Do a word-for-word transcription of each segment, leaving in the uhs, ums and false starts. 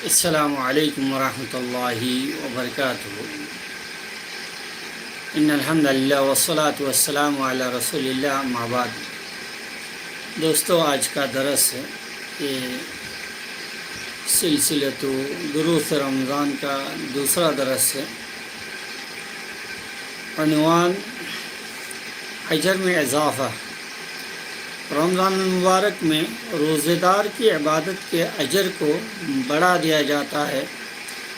السلام عليكم ورحمة الله وبركاته. إن الحمد لله والصلاة والسلام على رسول الله، أما بعد. دوستو، آج کا درس، یہ سلسلۃ دروس رمضان کا دوسرا درس ہے۔ عنوان: اجر میں اضافہ۔ رمضان المبارک میں روزے دار کی عبادت کے اجر کو بڑھا دیا جاتا ہے۔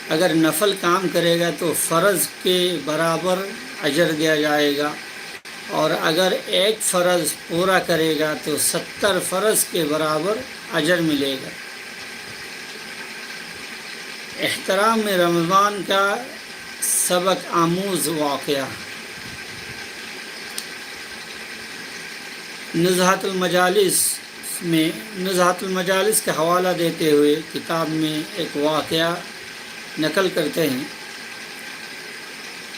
اگر نفل کام کرے گا تو فرض کے برابر اجر دیا جائے گا، اور اگر ایک فرض پورا کرے گا تو ستر فرض کے برابر اجر ملے گا۔ احترام رمضان کا سبق آموز واقعہ۔ نزہت المجالس میں، نزہت المجالس کا حوالہ دیتے ہوئے کتاب میں ایک واقعہ نقل کرتے ہیں۔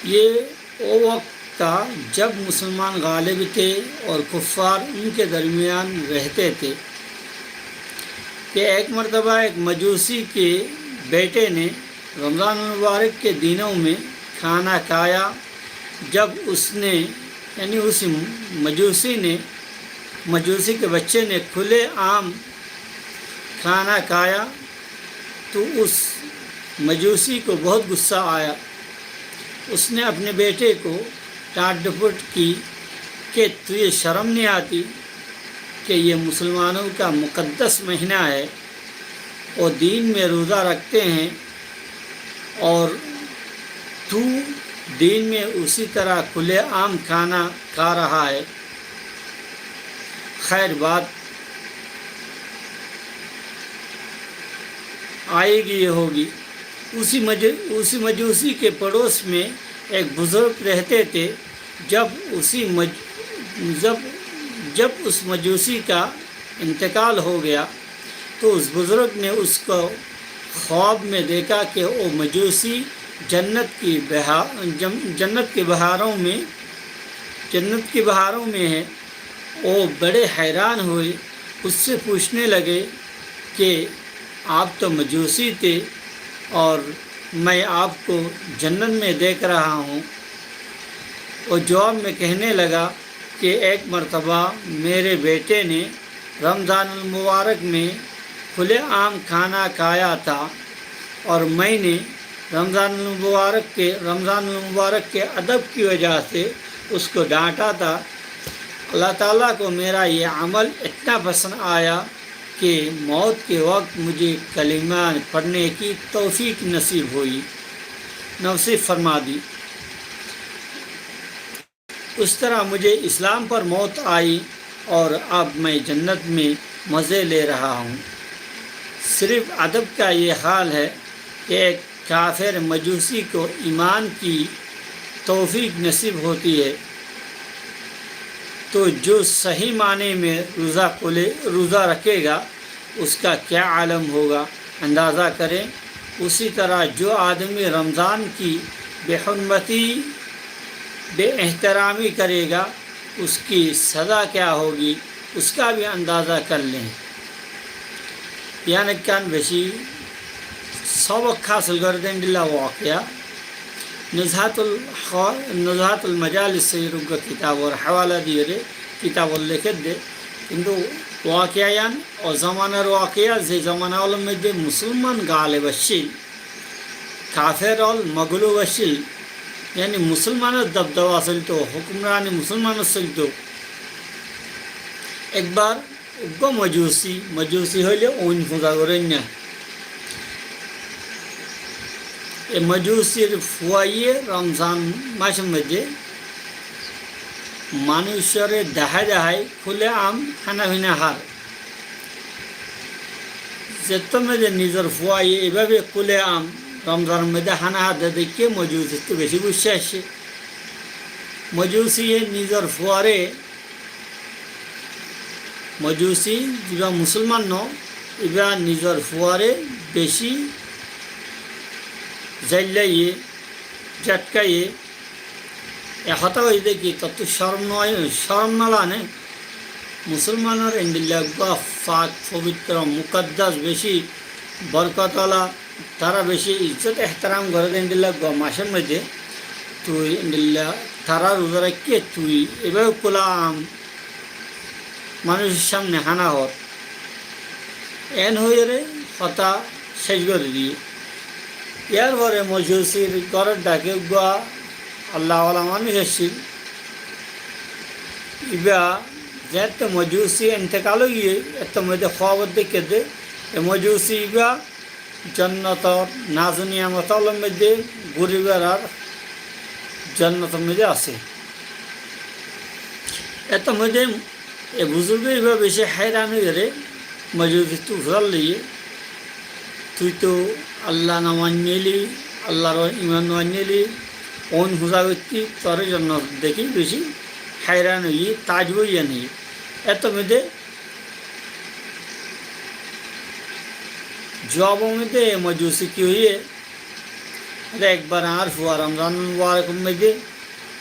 یہ وہ وقت تھا جب مسلمان غالب تھے اور کفار ان کے درمیان رہتے تھے، کہ ایک مرتبہ ایک مجوسی کے بیٹے نے رمضان المبارک کے دنوں میں کھانا کھایا۔ جب اس نے، یعنی اس مجوسی نے، مجوسی کے بچے نے کھلے عام کھانا کھایا تو اس مجوسی کو بہت غصہ آیا۔ اس نے اپنے بیٹے کو ڈانٹ ڈپٹ کی کہ تجھے شرم نہیں آتی کہ یہ مسلمانوں کا مقدس مہینہ ہے، وہ دین میں روزہ رکھتے ہیں اور تو دین میں اسی طرح کھلے عام کھانا کھا رہا ہے۔ خیر، بات آئے گی، یہ ہوگی۔ اسی مج-، اسی مجوسی کے پڑوس میں ایک بزرگ رہتے تھے۔ جب اسی مج-، جب، جب اس مجوسی کا انتقال ہو گیا تو اس بزرگ نے اس کو خواب میں دیکھا کہ وہ مجوسی جنت کی بہا-، جم-، جنت کے بہاروں میں، جنت کے بہاروں میں ہے۔ وہ بڑے حیران ہوئے، اس سے پوچھنے لگے کہ آپ تو مجوسی تھے اور میں آپ کو جنت میں دیکھ رہا ہوں۔ وہ جواب میں کہنے لگا کہ ایک مرتبہ میرے بیٹے نے رمضان المبارک میں کھلے عام کھانا کھایا تھا اور میں نے رمضان المبارک کے، رمضان المبارک کے ادب کی وجہ سے اس کو ڈانٹا تھا۔ اللہ تعالیٰ کو میرا یہ عمل اتنا پسند آیا کہ موت کے وقت مجھے کلمہ پڑھنے کی توفیق نصیب ہوئی، نصیب فرما دی۔ اس طرح مجھے اسلام پر موت آئی اور اب میں جنت میں مزے لے رہا ہوں۔ صرف ادب کا یہ حال ہے کہ ایک کافر مجوسی کو ایمان کی توفیق نصیب ہوتی ہے، تو جو صحیح معنی میں روزہ کھولے، روزہ رکھے گا، اس کا کیا عالم ہوگا، اندازہ کریں۔ اسی طرح جو آدمی رمضان کی بے حرمتی، بے احترامی کرے گا، اس کی سزا کیا ہوگی، اس کا بھی اندازہ کر لیں۔ یعنی کان بشی سبق حاصل کردن دلا واقعہ۔ نزہت الخ-، نزہت المجالس سے رگا کتاب اور حوالہ دیے رے، کتاب اور لکھت دے۔ کینتو واقعہ یان او زمانار واقعہ، زے زمانہ اولر مدھے مسلمان غالب اشیل، کافر اول مغلوب اشیل، یعنی مسلمانر دبدبہ سلتو، حکمرانی مسلمانر سلتو۔ ایک بار اگوہ مجوسی، مجوسی ہوئیلے اوئن فوزا گوریننا۔ اے مجوسیر فوائیے رمضان ماشر مدھے مانوشرے دہائی دہائی کھلے عام کھانا پینا ہار۔ زیتو مدھے نزر فوائیے ایبابے کھلے عام رمضان مدھے کھانا ہار دے دیکھے مجوسی تو بشی غصہ اشے۔ مجوسیے نزر فوارے مجوسی، زیبا مسلمان نو، ایبا نزر فوارے بشی زیللائیے، جٹکائیے۔ اے ہتھا ہوئی دے کہ تتو شرم نو، شرم نو لانے؟ مسلمانر اندلہ گوا پاک، پویتر، مقدس، بشی برکت والا tará beci izzot ehteram goré de endilla gom asé moidde, tui endilla tará ruza raikké tui eibá kula am manúicor samne hána hoór. En hoiyóre hotá céc gorí diyé. Yar fore mojusir góror dhake uggúa Allah wala manúic accíl. Ibá zeéñtte mojusi entekal óiye, étto moidde hóbor deikké de, e mojusi ibá jonnotor nazu niyamot ólor moidde gúri berar jonnotor moidde asé. Étto moidde e buzurge ibá beci háiran óiyore mojusittu fusár loiyé, tui to Allah no mainníli, Allahr iman no mainníli, oin fusá goittí, toré jonnot dekí beci háiran óiye, taajjub óiye. Étto moidde juwab moidde mojusi ki hoiyé, de ekbar añár fua Romzan mubarakor moidde,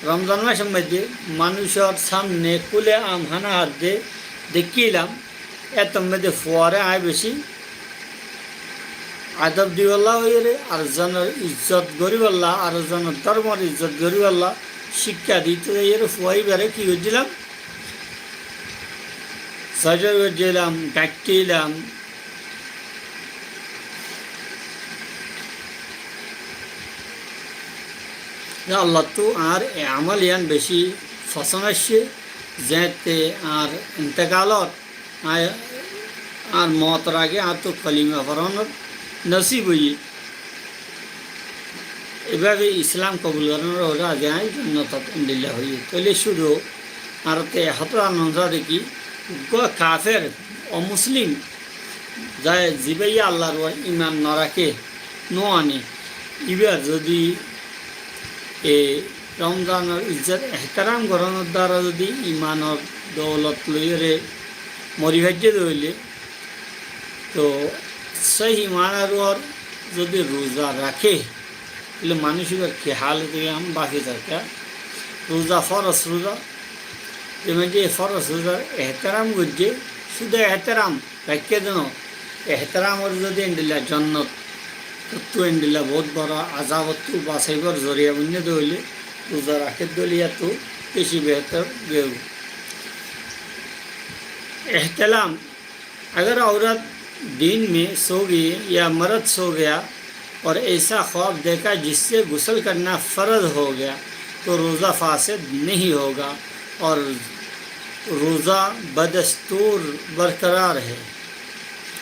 Romzan macor moidde manúicor samne kule am hána hadde deikkílam, étto moidde fuare añí beci adob dibálla hoiyóre, ar zonor izzot goríbálla, ar zonor dórmor izzot goríbálla cíkka dito zaiyóre fua ibáre ki goijjílam? Zajor goijjílam, gaittílam. Ze Allattú añár e amol yián beci fosón aiccé, zeéñtte añár entekalot, añár, añár mootor age añáttu kolima foronor nosib óiye. Eibábe Islam kobul gorónor fore aijja añí jonnotot endilla hoiyí. Tóile cúru añárattú e hotá zana za de ki, uggúa kafer, omuslim, za, zibáye Allahr uore iman no raké, no ané, ibár zodi e Romzanor izzot ehteram gorónor duara zodi imanor doulot loiyóre mori faijjé de óile, to sóhi manar uore zodi ruza raké, tóile manúic ibár ki hálot óiye, añára báfi zarká. Ruza foros ruza, ze maincé e foros ruzar ehteram goijjé, cúdu ehteram raikké de no, ehteramor zodi endilla jonnottú endilla bout boro azabottú basaibár zoriya boinné de óile, ruza raké de óile yáttu beci behétor giyói. Ehtelam اگر عورت دن میں سو گئی یا مرد سو گیا اور ایسا خواب دیکھا جس سے غسل کرنا فرض ہو گیا تو روزہ فاسد نہیں ہوگا اور روزہ بدستور برقرار ہے۔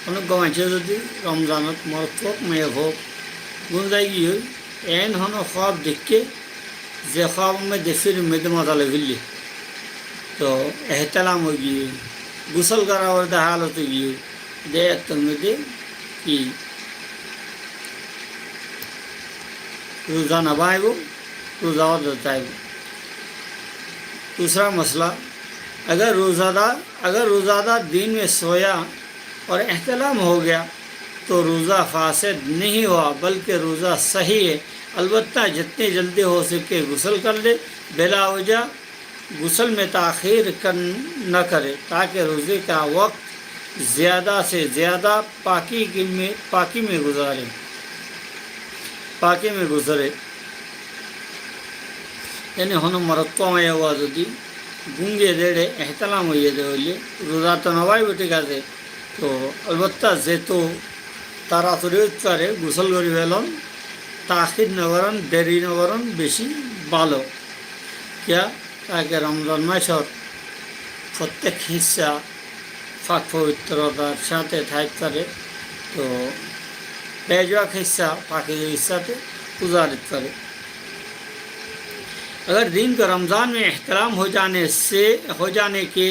Honó uggúa maincé zodi Romzanot morot hók, maiya hók, gúm zai giyói, en honó hóab deikké, ze hóabor moidde fírir moidde moza loi féille, to ehtelam ói giyói, gusól gorar fore de hálot ói giyói, de ettór moidde ki ruza no báñgibó, ruza ódde táibo. دوسرا مسئلہ، اگر روزہ دار، اگر روزہ دار دن میں سویا اور احتلام ہو گیا تو روزہ فاسد نہیں ہوا بلکہ روزہ صحیح ہے، البتہ جتنی جلدی ہو سکے غسل کر لے، بلا وجہ غسل میں تاخیر کر، نہ کرے، تاکہ روزے کا وقت زیادہ سے زیادہ پاکی میں، پاکی میں گزارے، پاکی میں گزرے۔ Yáni honó morot fua maiyafuwa zodi gúm giyé de, ehtelam óiye de óile, ruza to no báñgibo, thík asé, to albatta zeto toratori óit fare, gusól gorí felon, takhir no goron, deri no goron, beci bála. Kiyá? Take Romzan masor fottek hissá fak fobitrotar sáte táit fare, to beci bák hissá fakizoir sáte guzari fare. اگر دن کو رمضان میں احتلام ہو جانے سے، ہو جانے کے،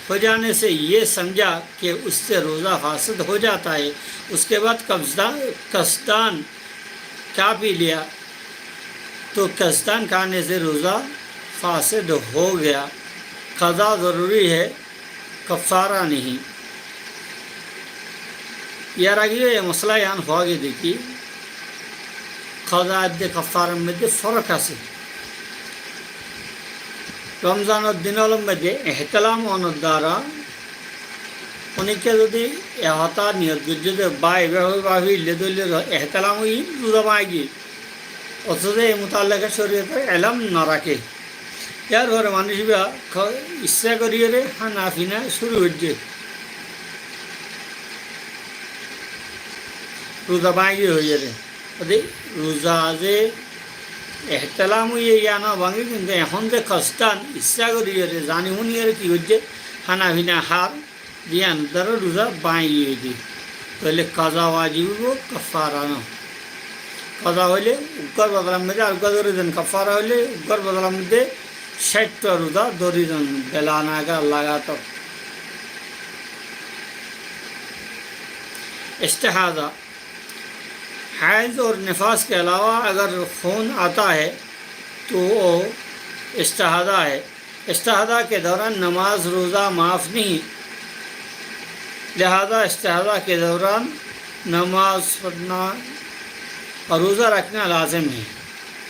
ہو جانے سے یہ سمجھا کہ اس سے روزہ فاسد ہو جاتا ہے، اس کے بعد قبضہ-، قصدان کھا پی لیا، تو قصدان کھانے سے روزہ فاسد ہو گیا، قضا ضروری ہے، کفارہ نہیں۔ Yar age yó e mosála yián hoó giyé de ki, qazá edde kaffarar moidde forók asé. Romzanor din ólor moidde ehtelam ónor duara Ónekka zodi e hotá niyot goijjé de, bái, bái, bái, bái, ille dóille ro-, ehtilam óiye, ruza báñgi giyé. Othoco e mutallaka córiyotor elóm no raké. Yar fore manúic íba ko-, icca goríyore hána fina cúru goijjé. Ruza báñgi giyé hoiyore. Ode ruza ze ehtilam óiye yián no báñge, kintu ehón ze kostan icca goríyore, zani húniyore ki goijjé, hána fina hár, yián dara ruza báñgi giyé de. Tóile kaza wajib óibo, kaffara no. Kaza óile uggwar bodolar modde areggwá dóri den, kaffara óile uggwar bodolar modde cáiṭṭwá ruza dóri den, bela naga lagator. Istihaza. حیض اور نفاس کے علاوہ اگر خون آتا ہے تو وہ استحاضہ ہے۔ استحاضہ کے دوران نماز روزہ معاف نہیں، لہذا استحاضہ کے دوران نماز پڑھنا اور روزہ رکھنا لازم ہے۔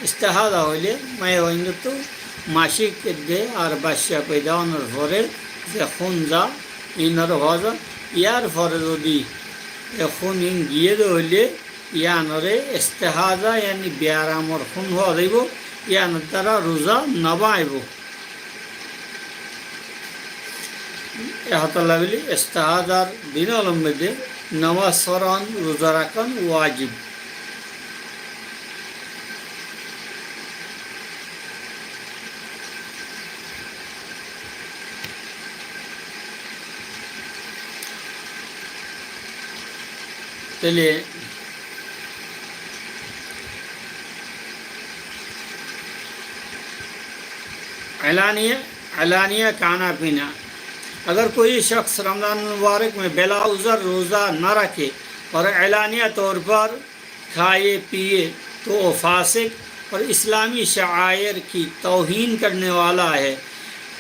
Istihaza óile maiyafuaindóttu macik edde ar bacca foida ónor fore ze hún za, inor hoza, yar fore zodi e hún in giyé de óile, yiánore istihaza, yáni biyaramor hún hoó zaibo, yiánor dara ruza no báñgibo. E hotálla buli istihazar din olombe de nomaz foron, ruza rakón wajib. Tóile اعلانیہ، اعلانیہ کھانا پینا۔ اگر کوئی شخص رمضان المبارک میں بلا عذر روزہ نہ رکھے اور اعلانیہ طور پر کھائے پیے تو وہ فاسق اور اسلامی شعائر کی توہین کرنے والا ہے۔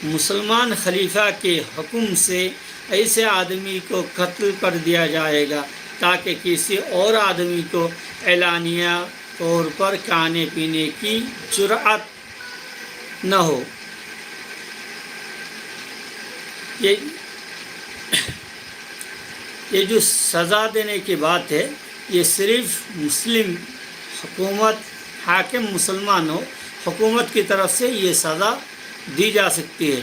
مسلمان خلیفہ کے حکم سے ایسے آدمی کو قتل کر دیا جائے گا تاکہ کسی اور آدمی کو اعلانیہ طور پر کھانے پینے کی جرأت نہ ہو۔ یہ، یہ جو سزا دینے کی بات ہے، یہ صرف مسلم حکومت، حاکم مسلمان ہو، حکومت کی طرف سے یہ سزا دی جا سکتی ہے۔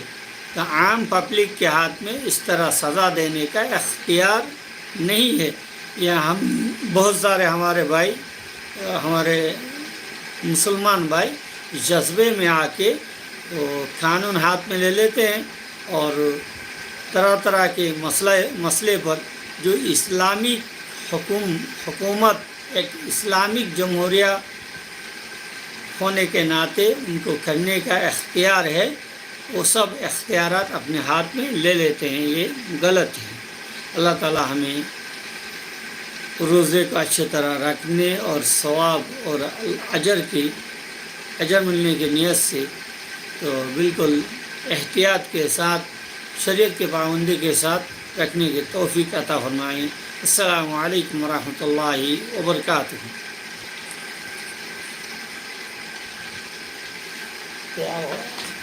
تو عام پبلک کے ہاتھ میں اس طرح سزا دینے کا اختیار نہیں ہے۔ یہ ہم، بہت سارے ہمارے بھائی، ہمارے مسلمان بھائی جذبے میں آ کے وہ قانون ہاتھ میں لے لیتے ہیں اور طرح طرح کے مسئلے، مسئلے پر جو اسلامک حکوم-، حکومت، ایک اسلامک جمہوریہ ہونے کے ناطے ان کو کرنے کا اختیار ہے، وہ سب اختیارات اپنے ہاتھ میں لے لیتے ہیں، یہ غلط ہے۔ اللہ تعالیٰ ہمیں روزے کو اچھی طرح رکھنے اور ثواب اور اجر کی، اجر ملنے کی نیت سے تو بالکل احتیاط کے ساتھ، شریعت کی پابندی کے ساتھ رکھنے کی توفیق عطا فرمائیں۔ السلام علیکم ورحمۃ اللہ وبرکاتہ۔